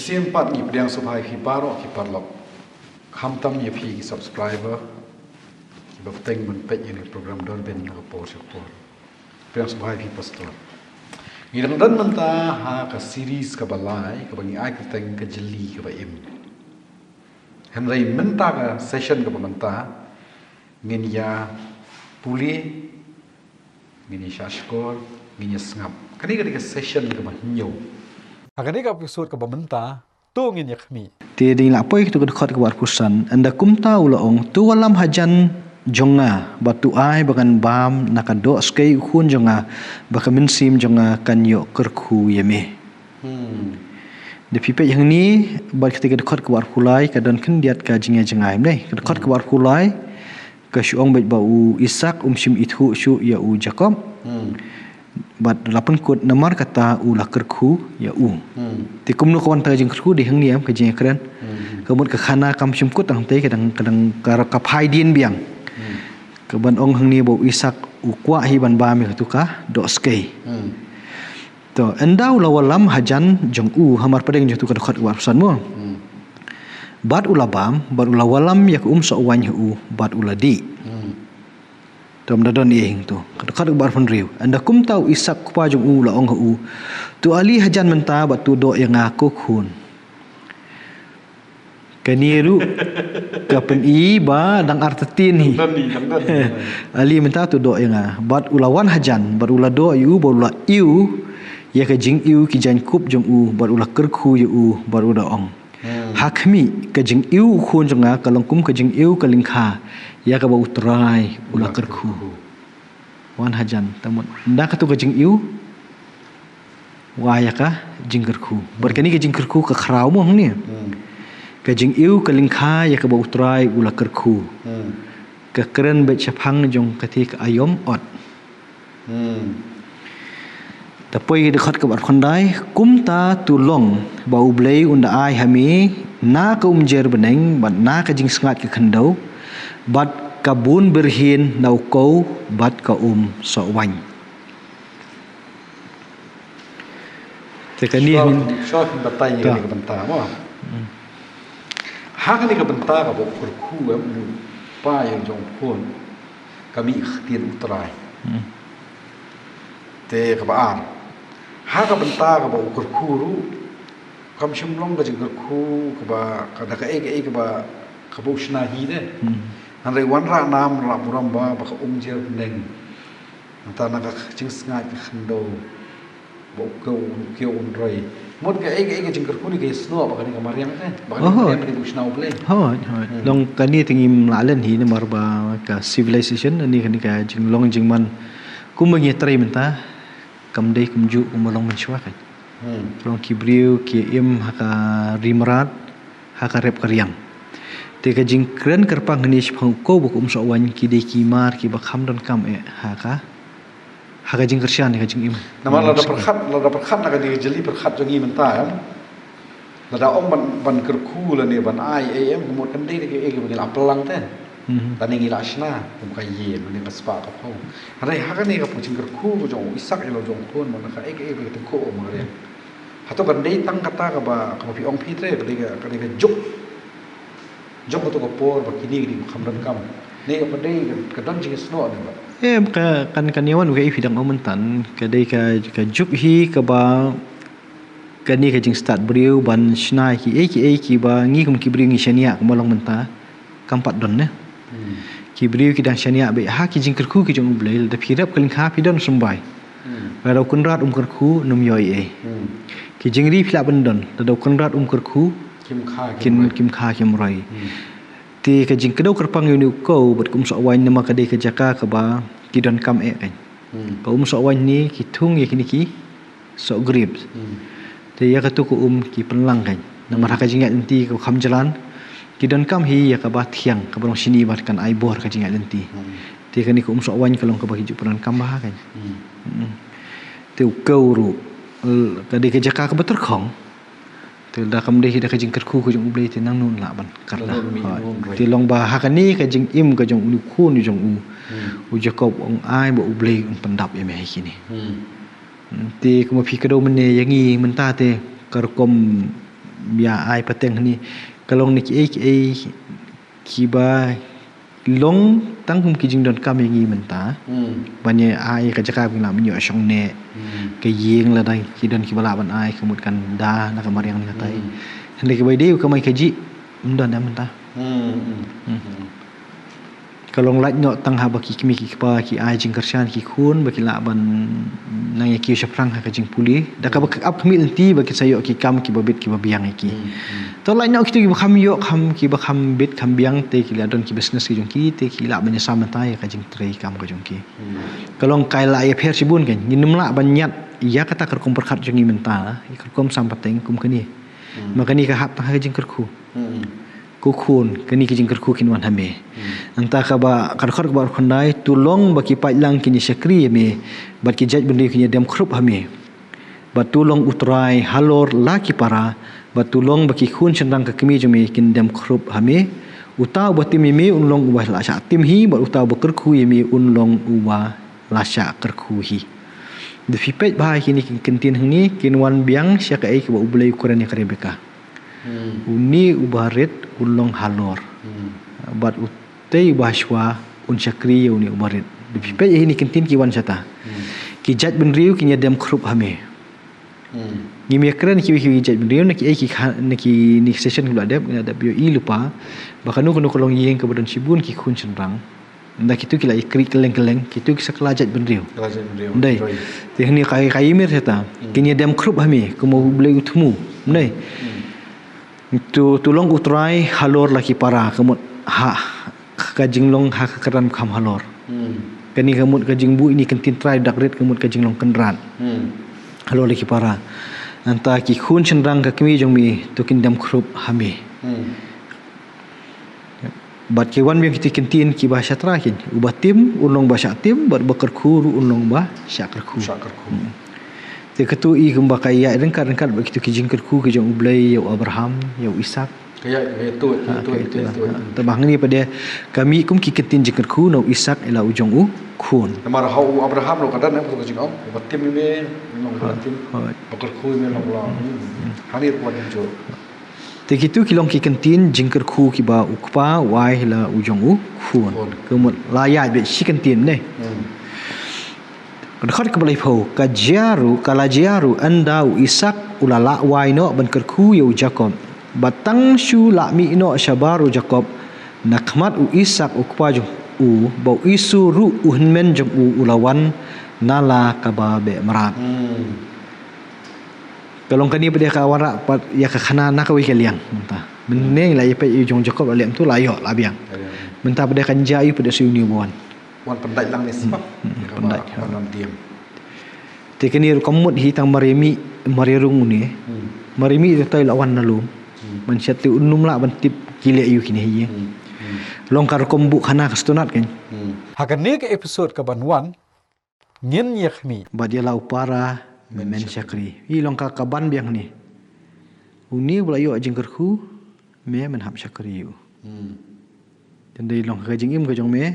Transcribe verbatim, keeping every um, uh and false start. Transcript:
Sien pat ngi pdiang sngewbha ïa phi baroh ki paralok, khamtam ïa phi ki subscriber kiba bteng ban peit ïa kane ka program Dorbin na ka por sha ka por. Pdiang sngewbha ïa phi Pastor. Ngi dang don mynta ha ka series kaba lai kaba ngi ai kyrteng Ka Jylli Kaba Im. Hynrei mynta ka session kaba mynta ngin ïa pule, ngin ïa shahshkor, ngin ïa sngap. Kane ka dei ka session kaba hynñiew. Ha kane ka episode kaba mynta, to ngin ïa khmih. Te dang la poi katu ka dkhot kaba arphew san, ynda kumta u la ong, to wallam hajan jong nga, bad to ai ba ngan bam na ka dohskei u khun jong nga, ba ka mynsiem jong nga kan ïoh kyrkhu ïa me. Hmm. Da phi peit hangne, bad kata ka dkhot kaba arphew lai, ka don khyndiat ka jingïajngai, em dei. Ka dkhot kaba arphew lai, ka shu ong beit ba u Isak um shym ithuh shuh ïa u Jakob. Hmm. Bad la pynkut namar kata u la kyrkhu ïa u. Hmm. Te kumno ka wan kata ka jingkyrkhu, dei hangne em ka jingïakren. Hmm. Ka mut ka khana kam shym kut tang te ka dang, ka dang ka, ka phai dien biang. Hmm. Kaban ong hangne ba u Isak u kwah hi ban bam ïa katu ka dohskei. Hmm. To, ynda u la wallam hajan jong u, ha mar pdeng jong katu ka dkhot kaba arphew san mo. Hmm. Bad u la bam, bad u la wallam ïa ka umsoh waiñ ha u, bad u la dih. Hmm. To, ym da don ei ei hangto. Ka dkhot kaba arphew hynriew. Ynda kumta u Isak u kpa jong u u la ong ha u, to ali hajan mynta bad to doh ïa nga ko khun. Kane ruh ka pyni ba dang artatien hi. Dang don hi, dang don hi. Ali mynta to doh ïa nga. Bad u la wan hajan, bad u la doh ïa u, bad u la ïew ïa ka jingïew ki jaiñkup jong u, bad u la kyrkhu ïa u, bad u da ong, hmm, ha khmih, ka jingïew u khun jong nga ka long kum ka jingïew ka lyngkha ïa kaba U Trai u la kyrkhu. Wan hajan, te mut ynda katu ka jingïew, u ai ïa ka jingkyrkhu. Bad kane ka jingkyrkhu ka khraw mo hangne. Hmm. Ka jingïew ka lyngkha ïa kaba U Trai u la kyrkhu. Hmm. Ka kren beit shaphang jong kata ka aïom ot. Hmm. Da poi ka dkhot kaba arphew khyndai, kumta to long ba U Blei un da ai ha me na ka umjer bneng, bad na ka jingsngaid ka khyndew, bad ka bun byrhien na u kew bad ka umsoh waiñ. Te kane, shuwa ngin, shuwa ngin batai ïa kane ka bynta mo. Hmm. Ha kane ka bynta kaba u kyrkhu, em, u kpa ïa u jong u khun, ka mih ha ka ktien U Trai. Hmm. Te kaba ar, ha ka bynta kaba u kyrkhu ruh, kam shym long ka jingkyrkhu kaba, ka da kaei kaei kaba, kaba u shna hi de. Hmm. Hynrei wanrah nam, wanrah burom ba, ba ka umjer bneng. Nangta na ka jingsngaid ka khyndew, ba u kew, u kew un roi. Mut kaei kaei ka jingkyrkhu ne ka ïasnoh ba kane ka mariang te, ba kane ka mariang ka dei ba u shna U Blei. Hooid, hooid. Hmm. Long kane te ngim lah len hi namar ba ka civilization, kane, kane ka jinglong jingman kumba ngi trei mynta, kam dei kumjuh kumba long mynshuwa kein. Hmm. Long ki briew ki im ha ka ri mrad, ha ka rep ka riang. Te ka jingkren kyrpang hangne shaphang u kew bad ka umsoh waiñ ki dei ki mar kiba kham donkam eh ha ka, ha ka jingkyrshan, ha ka jingim. Namar lada pyrkhat, lada pyrkhat na ka jingkyrkhu pyrkhat jong ngi mynta, em. Lada ong ban, ban kyrkhu lane ban ai, eh, em, ka mut kan dei, dei, eh, ka mut ngi la plang te. Mhm. Lane ngi la shna, kum ka ïing, lane ka spah ka phew. Hynrei ha kane ka jingkyrkhu ka jong u Isak ïa la u jong u khun, mut na ka, eh, ka, eh, ka tyngkhuh, ong ma ka riang. Hato kan dei tang kata kaba, kaba phi ong phi te, ka dei ka, ka dei ka juk. Jong kato ka por ba kine ki dei kham donkam. Ne ka dei ka, ka don jingïasnoh ne ba. Em, ka, kan, kan ïa wan u kaei phi dang ong mynta, ka dei ka, ka juk hi kaba kane ka jingstad briew ban shna kiei kiei kiba ngi kum ki briew ngi shaniah kumba long mynta, kam pat don ne. Hmm. Ki briew ki dang shaniah beit ha ki jingkyrkhu ki jong U Blei, lada phi rep ka lyngkha phi don symbai. Hmm. Lada u kynrad um kyrkhu, nym ïoh ei ei. Hmm. Ki jingri phi lah ban don, lada u kynrad um kyrkhu, kim kha, kim roi. Kim kha, kim roi. Hmm. Te ka jingkdew kyrpang ïa une u kew bad ka umsoh waiñ namar ka dei ka jaka kaba ki donkam eh kein. Hmm. Ka umsoh waiñ ne ki thung ïa kine ki soh grapes. Hmm. Te ïa katu ka um ki pynlang kein. Namar ha ka jingïaid lynti kaba kham jlan, ki donkam hi ïa kaba thiang, kaba long shini bad kan ai bor ha ka jingïaid lynti. Hmm. Te kane ka umsoh waiñ ka long kaba ki ju pyndonkam bha kein. Hmm. Hmm. Te u kew ruh, l-, ka dei ka jaka kaba tyrkhong. Te lada kam dei hi da ka jingkyrkhu ka jong U Blei te nangno un lah ban kyrkhu. Nangno un mih, nangno un roi. Te long ba ha kane ka jingim ka jong une u khun u jong u. Hmm. U Jakob u ong ai ba U Blei un pyndap ïa me ha kine. Hmm. Te kumba phi kdew mynne ïa ngi mynta te ka rukom Ïa ai pateng hangne ka long na kiei kiei kiba long tang kum ki jingdonkam ïa ngi mynta. Hmm. Ban ïa ai ka jaka ba ngin lah ban ïoh shong ne. Hmm. Ka ïing lada ki don kiba lah ban ai ka mut kan da na ka mariang ne katai. Hmm. Hynrei kiba dei ka mai ka jih ym don da mynta. Hmm, hmm. Hmm. Ka long lait noh tang haba ki kmie ki kpa ki ai jingkyrshan ki khun ba ki lah ban nang ïa kiew shaphrang ha ka jingpule. Da kaba ap khmih lynti ba ki sa ïoh ki kam kiba bit kiba biang ïa ki. Hmm, hmm. To lait noh kito kiba kham ïoh kham kiba kham bit kham biang te ki la don ki business ki jong ki te ki lah ban ïasam bynta ïa ka jingtrei kam ka jong ki. Hmm. Ka long kai lah ïapher shibun kan. Ngin ym lah ban ñiad ïa kata ka rukom pyrkhat jong ngi mynta, ïa ka rukom sam pateng kum kane. Hmm. Ma kane ka hap tang ha ka jingkyrkhu. Hmm. Ko khun, kane ka jingkyrkhu kin wan ha me. Hmm. Nangta kaba, ka dkhot kaba arphew khyndai, to long ba ki paidlang kin ïa shakri ïa me, bad ki jaitbynriew kin ïa dem khrup ha me. Bad to long u trai halor la ki para, bad to long ba ki khun shynrang ka kmie jong me kin dem khrup ha me. Uta uba tim ïa me un long uba la shah tim hi, bad uta uba kyrkhu ïa me un long uba la shah kyrkhu hi. Da phi peit bha ïa kine ki kyntien hangne kin wan biang sha kaei kaba U Blei u kren ïa ka Rebeka. Hmm. Une uba rit un long halor. Hmm. Bad utei uba shuwa un shakri ïa une uba rit. Da phi peit ïa kine ki kyntien ki wan shata. Hmm. Ki jaitbynriew kin ïa dem khrup ha me. Hmm. Ngim ïa kren kiwei kiwei ki jaitbynriew na kiei ki kha-, na kine ki session kiba la dep, ngin ïa dep ïohi lypa ba kano kano ka longïing kaba don shibun ki khun shynrang. Nda kito ki la ïa kri kylleng kylleng, kito ki sa kylla jaitbynriew. Kylla jaitbynriew. Ndei. Te hangne ka, ka ïa mir shata. Hmm. Kin ïa dem khrup ha me, kumba U Blei u thmu. Ndei. Hmm. To, to long u trai halor la ki para, ka mut ha, ka jinglong ha ka kyrdan kham halor. Hmm. Kane ka mut ka jingbuh ine i kyntien trai dak rit ka mut ka jinglong kynrad. Hmm. Halor la ki para. Nangta ki khun shynrang ka kmie jong me, to kin dem khrup ha me. Hmm. Bad ki wan biang kito ki kyntien kiba sha trai kin. Uba tim, un long ba shah tim, bad uba kyrkhu ruh un long ba shah kyrkhu. Shah kyrkhu. Hmm. Te kato i kumba ka ïaid ryngkat ryngkat bad kito ki jingkyrkhu ki jong U Blei ïa u Abraham, ïa u Isak. Ka ïaid, ka ïaid tuid, ha, ïaid tuid, ka ïaid tuid. Te ba hangne pat de ka mih kum ki kyntien jingkyrkhu na u Isak ïa la u jong u khun. Namar ha u Abraham ruh ka don eh ka jingong, uba tim ïa me, long ba la tim. Hooid. Ba kyrkhu ïa me long ba la. Hmm. Hangne ruh ka wan jingkyrkhu. Te kito ki long ki kyntien jingkyrkhu kiba u kpa u ai la u jong u khun. Khun. Ka mut la ïaid beit shi kyntien ne. Hmm. Ka dkhot kaba laiphew, ka jia ruh, ka la jia ruh ynda u Isak u la lah wai noh ban kyrkhu ïa u Jakob. Bad tang shu lah mih noh shabar u Jakob na khmat u Isak u kpa jong u, ba u Esau ruh u hynmen jong u u la wan na la kaba beh mrad. Hmm. Ka long kane pat de ka wanrah pat ïa ka khana na kawei ka liang mynta. Mynne la ïa peit ïa u jong Jakob la leh mynta la ïoh la biang. La biang. Mynta pat de kan jia ïa u pat de shu une u ba wan. Wan pyndait lang ne sma. Hmm, hmm, ïa ka pyndait, ba, ha. Wan wan diem. Te kane ruh ka mut hi tang mar ïa mih, mar ïa rung une. Hmm. Mar ïa mih te to la wan na lum. Hmm. Mynshuwa te un ym lah ban tip ki leh ïa u kine hi. Hmm. Hmm. Long ka rukom buh khana ka stunat kan. Hmm. Ha kane ka episode kaban wan, ngin ïa khmih. Bad ïa la u para me men shakri. Hi long ka kaban biang ne. Une ba la ïoh jingkyrkhu me men hap shakri ïa u. Hmm. Te ynda i long ka jingim ka jong me,